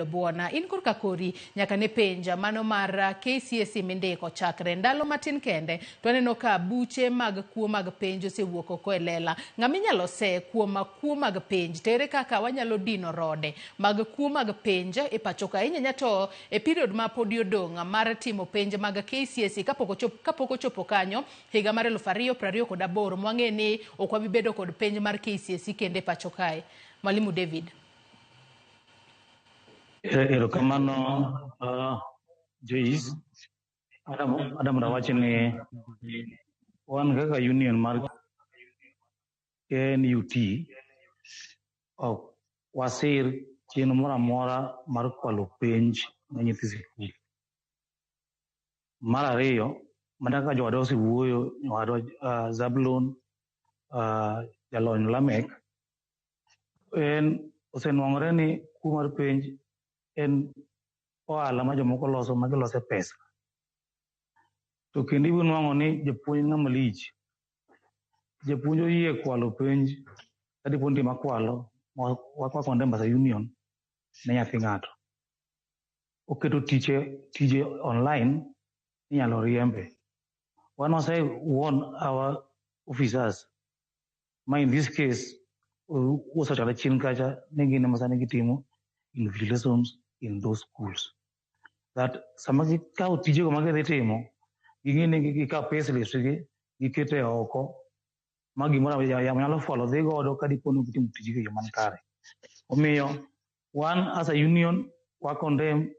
Buona in korka kori nyaka ne penja mano mar KCSE mindiko chakre ndalo matin kende to aneno ka buche mag kuo mag penj osewuok oko e lela. Ng'ama inyalo se kuom kuo mag penj to ere kaka wanyalo dino rode mag kuo mag penj e pacho ka ahinya to e period ma podi odong' mar timo penj mag KCSE kapok ochopo kanyo higa mar 2028 mwang'e ni ok wabi bedo kod penj mar KCSE kendo e pacho kae. Mwalimu David. Erokamano, Joyce. Adam rawach ni wan kaka union mar KNUT ok wasir chenro moro amora mar kwalo penj ne nyithi sikul. Mar ariyo, mana kaka jowadwa osewuoyo, jowadwa Zablon, jalony Lamek, en osenwang'ore ni kuo mar penj en ohala ma jomoko loso ma gilose pesa. To kendo ibiro nwang'o ni japuonj ng'ama lich. Japuonj oyie kwalo penj ka dipo nitie makwalo, wa condemn as a union ne nyathi ng'ato. Oketo tije online inyalo riembe. Wan wase warn our officers ma in this case osechakre chien kacha ni gin ema sani gitimo invigilations in those schools. That sama gikawo tijego ma gidhi timo, ging'e ni gikawo payslips gi giketo e oko ma gimoro yamo nyalo fwalo dhi godo ka dipo ni gitimo tijgi e yo man kare. Omiyo wan as a union wa condemn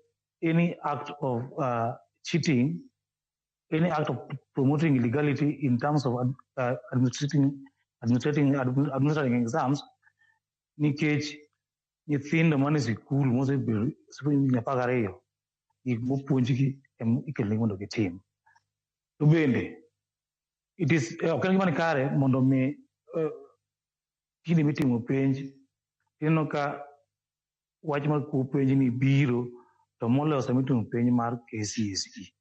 any act of cheating, any act of promoting illegality in terms of administering exams, nikech nyithindo mane sikul mosebedo higni 12 gik mopuonjgi ema ikelonegi mondo gitim. To bende it is ok en gima ni kare mondo mi kinde mitimo penj ineno ka wach mar kuo penj ni biro to moloyo sama itimo penj mar KCSE.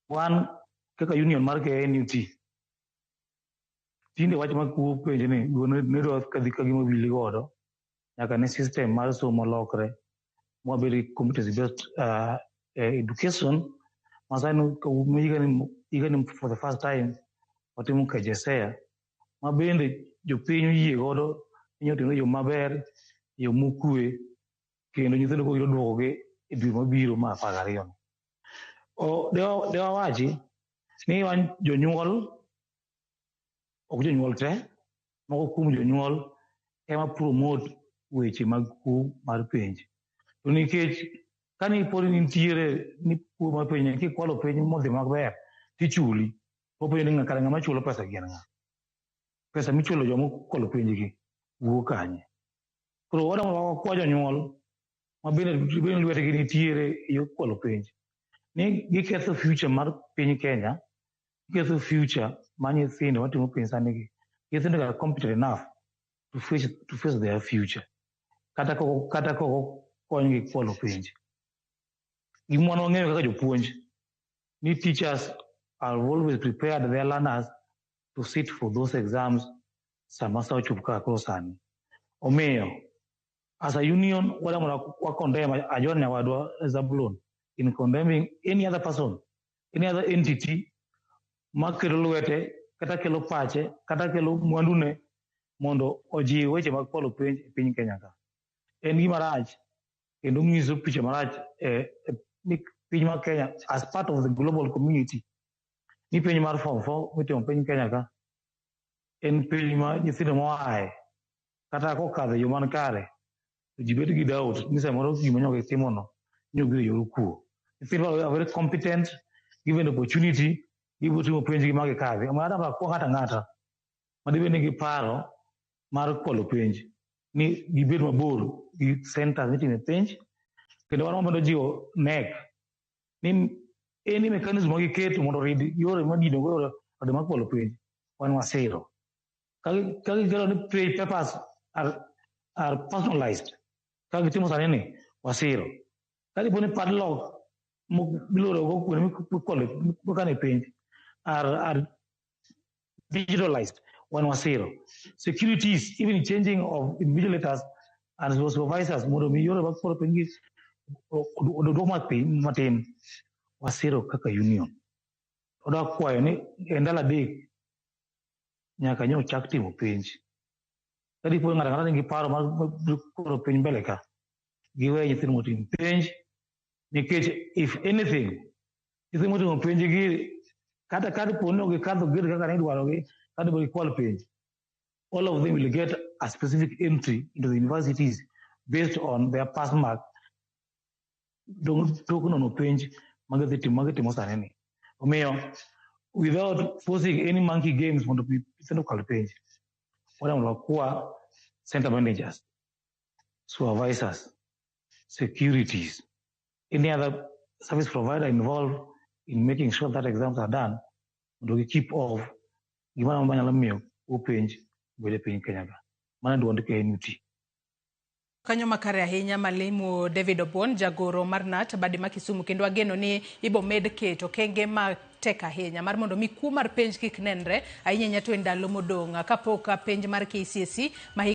Wan kaka union mar KNUT tinde wach mar kuo penj ni ne dwa kadhi ka gima wili godo nyaka ne system mar somo lokre mwabed gi competency based education ma sani higani for the first time watimo KJSEA ma bende jopiny oyie godo ni otimo e yo maber, e yo mokwe kendo nyithindo koro yudo duokogi e dwe mabiro mar 12 ni. De wawachi ni wan jonyuol ok jonyuol te, moko kuom jonyuol ema promote weche mag kuo mar penj. To nikech kani pod nitiere ni kuo mar penj kikwalo penj modhi maber tichuli, wapenjo ni kare ng'ama chulo pesa gi en ng'a? Pesa michulo joma okwalo penj gi wuok kanye? Koro wakwa jonyuol ma bende lwetgi nitiere e yor kwalo penj ni giketho future mar piny Kenya, giketho future mar nyithindo matimo penj sani gi. Nyithindo are competent enough to face their future. Kata kok okonygi kwalo penj. Gima wan wang'eyo kaka jopuonj ni teachers are always prepared their learners to sit for those exams sama sa ochopo kaka koro sani. Omiyo as a union wadwa wa condemn ajon nyawadwa Zablon in condemning any other person, any other entity makelo lwete kata kelo pache kata kelo mwandune mondo ojiw weche mag kwalo penj e piny Kenya ka. En gima rach kendo nyiso picha marach e ni piny mar Kenya as part of the global community ni penj mar form 4 mitimo piny Kenya ka en penj ma nyithindo moaye kata kokadho e yo man kare to ji bet gi doubt ni samoro gima nyo gitimono nyo obiro e yor kuo. Nyithindo are very competent, given opportunity, gibiro timo penj gi ma gikadhi. Omiyo adwa kwa ng'ato ang'ata ma dibed ni gi paro mar kwalo penj ni gibed mabor gi centers mitime penj kendo wan wamedo jiwo KNEC ni any mechanism ma giketo mondo orid yore madino go yore mag kwalo penj wan wasiro. Ka gikelo ni papers are personalized kaka gitimo sani ni wasiro. Ka dipo ni padlock miloro go kuonde mikwalo mikane penj are digitalized wan wasiro. Securities, even changing of invigilators and supervisors mondo mi yore mag kwalo penj gi odok mapiny matin. Wasiro kaka union. Wadwa kwayo ni e ndalo 3 nyaka nyo chak timo penj. Ka dipo ng'ato ang'ata nigi paro mar kwalo penj mbele ka, giwe nyithindo mondo otim penj, nikech if anything, nyithindo motimo penj gi kata ka dipo ni ok gikadho grade kaka ne idwarogi, kata dipo gikwal penj, all of them will get a specific entry into the universities based on their pass mark. Tok nono penj magitimo sani ni. Omiyo, without forcing any monkey games mondo nyithindo okal penj, wadwa mondo wakwa center managers, supervisors, securities, any other service provider involved in making sure that exams are done, mondo gi keep off gimoro amora manyalo miyo penj obed e piny Kenya ka. Mano e duond KNUT. Kanyo makare ahinya Malimo David Obwon, jagoro mar KNUT bade ma Kisumu, kendo ageno ni ibo med keto okenge matek ahinya mar mondo mi kuo mar penj kik nenre ahinya ahinya to e ndalo modong' kapok penj mar KCSE ma